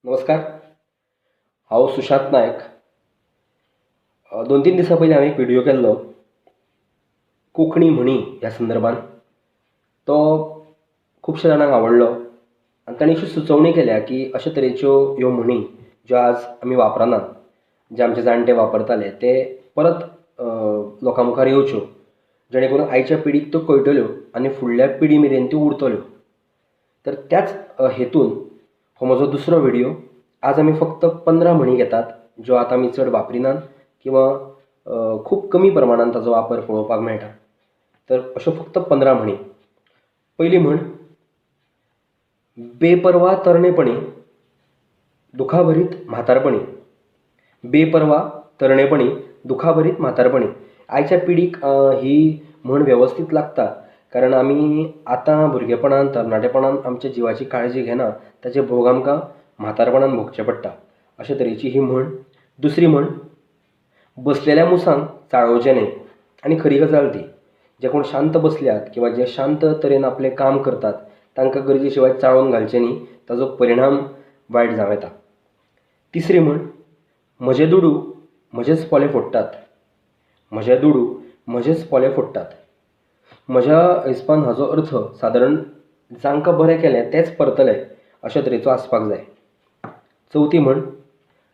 नमस्कार, हांव सुशांत नायक. 2-3 दिसां पयलीं हांवें एक व्हिडियो केल्लो कोंकणी म्हणी ह्या संदर्भान. तो खुबश्या जाणांक आवडलो आनी तांणी अशी सुचोवणी केल्या की अशे तरेच्यो ह्यो म्हणी ज्यो आज आमी वापरनात, जे आमचे जाणटे वापरताले ते परत लोकां मुखार येवच्यो, जेणे करून आयच्या पिडीक त्यो कळटल्यो आनी फुडल्या पिडी मेरेन त्यो उरतल्यो. तर त्याच हेतून हो म्हजो दुसरो व्हिडियो. आज आमी फक्त 15 म्हणी घेतात ज्यो आतां आमी चड वापरिनात किंवां खूब कमी प्रमाणान ताजो वापर पळोवपाक मेळटा. तर अश्यो फक्त 15 म्हणी. पयली म्हण, बेपर्वा तरणेपणी दुखाभरीत म्हातारपणी. बेपर्वा तरणेपणी दुखाभरीत म्हातारपणी. आयच्या पिडीक ही म्हण वेवस्थीत लागता, कारण आमी आतां भुरगेपणान तरणाटेपणान आमच्या जिवाची काळजी घेना, ताचे भोग आमकां म्हातारपणान भोगचे पडटा. अशे तरेची ही म्हण. दुसरी म्हण, बसलेल्या मुसांक चाळोवचें न्हय. आनी खरी गजाल ती, जे कोण शांत बसल्यात किंवां जे शांत तरेन आपलें काम करतात तांकां गरजे शिवाय चाळोवन घालचें न्ही, ताजो परिणाम वायट जावं येता. तिसरी म्हण, म्हजे दुडू म्हजेच पोले फोडटात. म्हजे दुडू म्हजेच पोले फोडटात. म्हज्या हिसपान हाजो अर्थ सादारण जांकां बरें केलें तेच परतले अशे तरेचो आसपाक जाय. चवथी म्हण,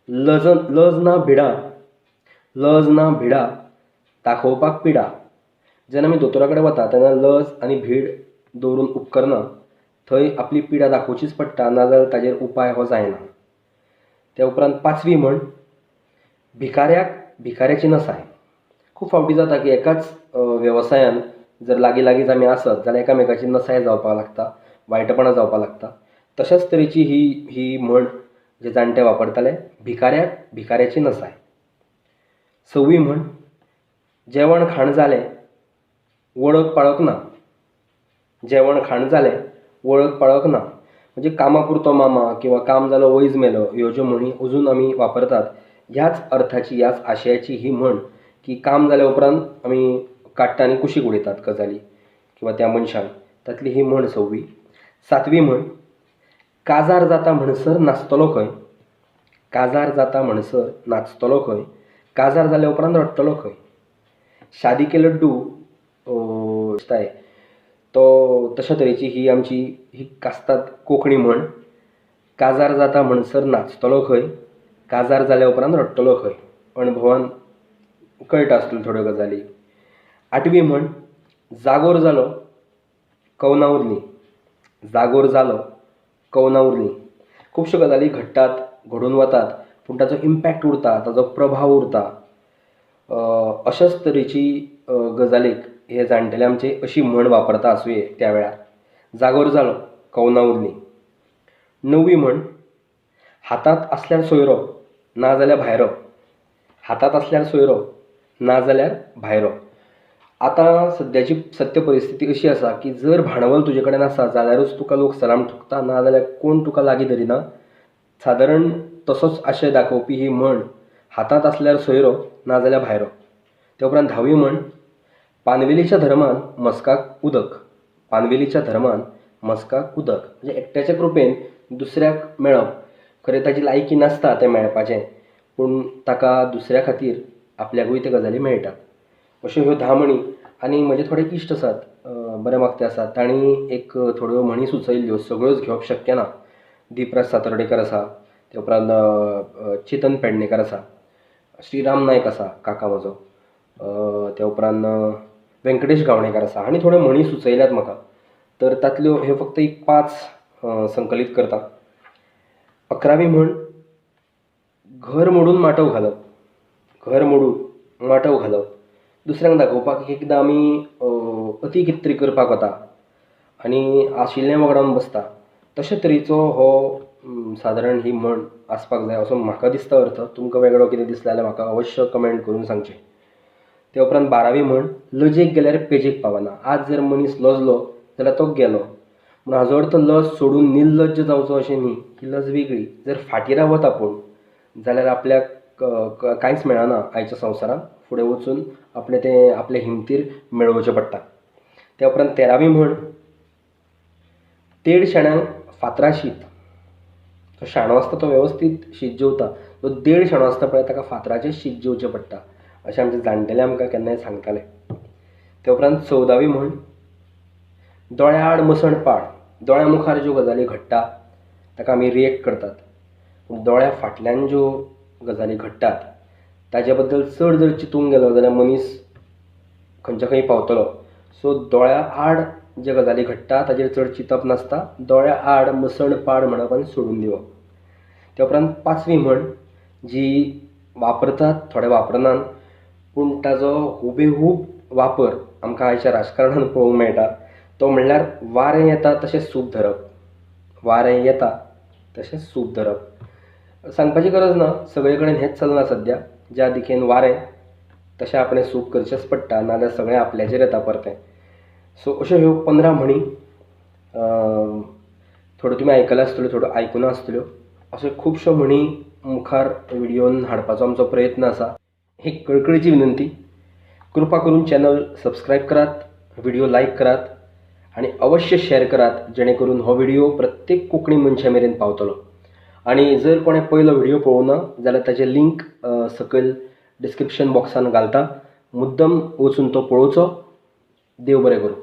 लज लज ना भिडा, लज ना भिडा दाखोवपाक पिडा. जेन्ना आमी दोतोरा कडेन वता तेन्ना लज आनी भीड दवरून उपकरना, थंय आपली पिडा दाखोवचीच पडटा, नाजाल्यार ताजेर उपाय हो जायना. त्या उपरांत पांचवी म्हण, भिकाऱ्याक भिकाऱ्याची नसाय. खूब फावटी जाता की एकाच वेवसायान जर लागीं लागींच आमी आसत जाल्यार एकामेकाची नसाय जावपाक लागता, वायटपणां जावपाक लागता. तशाच तरेची ही ही म्हण जे जाणटे वापरताले, भिकाऱ्याक भिकाऱ्याची नसाय. सवी म्हण, जेवण खाण जालें वळख पाळख ना. जेवण खाण जालें वळख पाळख ना. म्हणजे कामा पुरतो मामा किंवा काम जालो वैज मेलो, ह्यो ज्यो म्हणी अजून आमी वापरतात, ह्याच अर्थाची ह्याच आशयाची ही म्हण की काम जाल्या उपरांत आमी काडटा आनी कुशीक उडयतात गजाली किंवा त्या मनशांक. तातली ही म्हण सव्वी. सातवी म्हण, काजार जाता म्हणसर नाचतलो खंय. काजार जाता म्हणसर नाचतलो खंय, काजार जाल्या उपरांत रडटलो खंय. शादी के लड्डू तो तशा तरेची ही आमची ही कास्ताद कोंकणी म्हण. काजार जाता म्हणसर नाचतलो खंय, काजार जाल्या उपरांत रडटलो खंय. अणभवान कळटा आसतल्यो थोड्यो गजाली. आठवी म्हण, जागोर जालो कवनां उरलीं. जागोर जालो कवनां उरलीं. खुबश्यो गजाली घडटात, घडून वतात, पूण ताचो इम्पॅक्ट उरता, ताजो प्रभाव उरता. अशाच तरेची गजालीक हे जाणटेले आमचे अशी म्हण वापरता आसुये त्या वेळार. जागोर जालो कवनां उरलीं. णवी म्हण, हातांत आसल्यार सोयरो ना जाल्यार भायरो. हातांत आसल्यार सोयरो ना जाल्यार भायरो. आतां सद्याची सत्य परिस्थिती अशी आसा की जर भांडवल तुजे कडेन आसा जाल्यारूच तुका लोक सलाम ठोकता, ना जाल्यार कोण तुका लागीं धरिना. सादारण तसोच आशय दाखोवपी ही म्हण, हातांत आसल्यार सोयरो ना जाल्यार भायरो. त्या उपरांत धावी म्हण, पानवेलीच्या धर्मान म्हस्काक उदक. पानवेलीच्या धर्मान म्हस्काक उदक. म्हणजे एकट्याच्या कृपेन दुसऱ्याक मेळप, खरें ताजी लायकी नासता तें मेळपाचें, पूण ताका दुसऱ्या खातीर आपल्याकूय त्यो गजाली मेळटात. अश्यो ह्यो 10 म्हणी. आनी म्हजे थोडे इश्ट आसात, बरे मागते आसात, तांणी एक थोड्यो म्हणी सुचयल्ल्यो, सगळ्योच घेवप शक्य ना. दीपराज सातर्डेकर आसा, त्या उपरांत चेतन पेडणेकर आसा, श्रीराम नायक आसा काका म्हजो, त्या उपरांत व्यंकटेश गावणेकर आसा, आनी थोड्यो म्हणी सुचयल्यात म्हाका. तर तांतल्यो ह्यो फक्त एक 5 संकलीत करता. 11वी म्हण, घर मोडून माटव घालप. घर मोडून माटव घालप. दुसऱ्यांक दाखोवपाक एकदां आमी अती कितें तरी करपाक वता आनी आशिल्लें वगडावन बसता. तशे तरेचो हो सादारण ही म्हण आसपाक जाय असो म्हाका दिसता अर्थ. तुमकां वेगळो कितें दिसता जाल्यार म्हाका अवश्य कमेंट करून सांगचें. त्या उपरांत 12वी म्हण, लजेक गेल्यार पेजेक पावना. आज जर मनीस लजलो जाल्यार तो गेलो. पूण हाजो अर्थ लज सोडून निर्लज्ज जावचो अशें न्ही, ही लज वेगळी. जर फाटीं रावत आपूण जाल्यार आपल्याक कांयच मेळना आयच्या संवसारांत. फुडें वचून आपलें तें आपले हिमतीर मेळोवचें पडटा. त्या उपरांत 13वी म्हण, तेड शेणांक फातरा शीत. जो शाणो आसता तो वेवस्थीत शीत जेवता, जो देड शाणो आसता पळय ताका फातराचेर शीत जेवचें पडटा, अशें आमचे जाणटेले आमकां केन्नाय सांगताले. ते उपरांत 14वी म्हण, दोळ्या आड मसण पाड. दोळ्या मुखार ज्यो गजाली घडटा ताका आमी रिएक्ट करतात, पूण दोळ्या फाटल्यान ज्यो गजाली घडटात ताजे बद्दल चड जर चिंतूंक गेलो जाल्यार मनीस खंयच्या खंय पावतलो. सो दोळ्या आड ज्यो गजाली घडटा ताजेर चड चिंतप नासता, दोळ्या आड मसण पाड म्हणप आनी सोडून दिवप. ते उपरांत 5वी म्हण, जी वापरतात थोडे वापरनात, पूण ताजो हुबेहूब वापर आमकां आयच्या राजकारणांत पळोवंक मेळटा, तो म्हणल्यार वारें येता तशें सूप धरप. वारें येता तशें सूप धरप. सांगपाची गरज ना, सगळे कडेन हेंच चल्लां सद्या. ज्या दिकेन वारें तशें आपणें सूप करचेंच पडटा, नाजाल्यार सगळें आपल्याचेर येता परतें. सो अश्यो ह्यो 15 म्हणी, थोड्यो तुमी आयकल्या आसतल्यो, थोड्यो आयकुना आसतल्यो. अश्यो खुबश्यो म्हणी मुखार व्हिडियोन हाडपाचो आमचो प्रयत्न आसा. ही कळकळीची विनंती, कृपा करून चॅनल सबस्क्रायब करात, व्हिडिओ लायक करात आनी अवश्य शेअर करात, जेणे करून हो व्हिडिओ प्रत्येक कोंकणी मनशा मेरेन पावतलो. आनी जर कोणें पयलो व्हिडिओ पळोवना जाल्यार ताचे लिंक सकयल डिस्क्रिप्शन बॉक्सान घालता, मुद्दम वचून तो पळोवचो. देव बरें करूं.